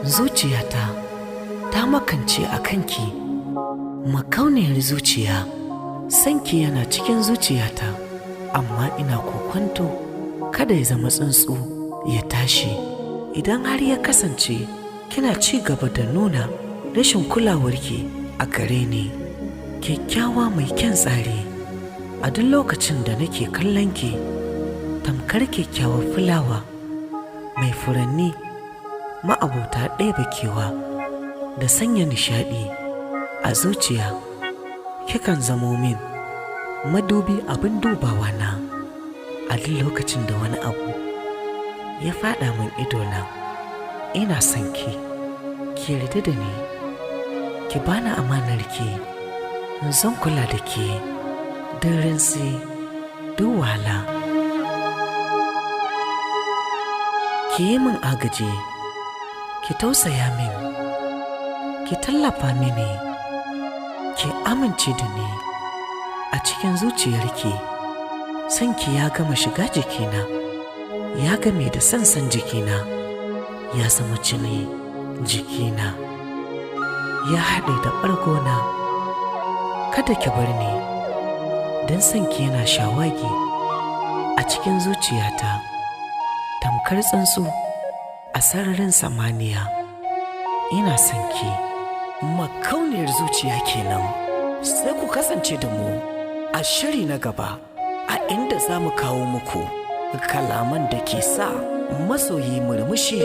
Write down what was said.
Zuciyata ta makance a kanki, makauniyar zuciya. Sanki yana cikin zuciyata, amma ina kokwanto kada ya zama tsuntsu ya tashi. Idan har ya kasance kina ci gaba da nuna rashin kulawarki a gare ni, kyakkyawa mai kyan tsari, a duk lokacin da nake kallon ki, tamkar kyakkyawar fulawa mai furanni ma'abota ɗebe kewa da sanya nishaɗi a zuciya, kikan zamo min madubi abin dubawa na a duk lokacin da wani abu ya faɗa min idona. Ina son ki, ki yarda da ni, ki bani amanar ki, zan kula da ke duk rintsi, duk wahala. Ki yi min agaji, ki tausaya min, ki tallafa mini, ki amince da ni a cikin zuciyarki. Sanki ya gama shiga jikina, ya game da sansan jikina, ya zama jini jikina, ya haɗe da ɓargona. Kada ki bar ni, don sanki yana shawagi a cikin zuciyata tamkar tsuntsu a sararin samaniya. Ina son ki. Makauniyar zuciya kenan. Sai ku kasance da mu a shiri na gaba, a inda za mu kawo muku kalaman da ke sa masoyi murmushi.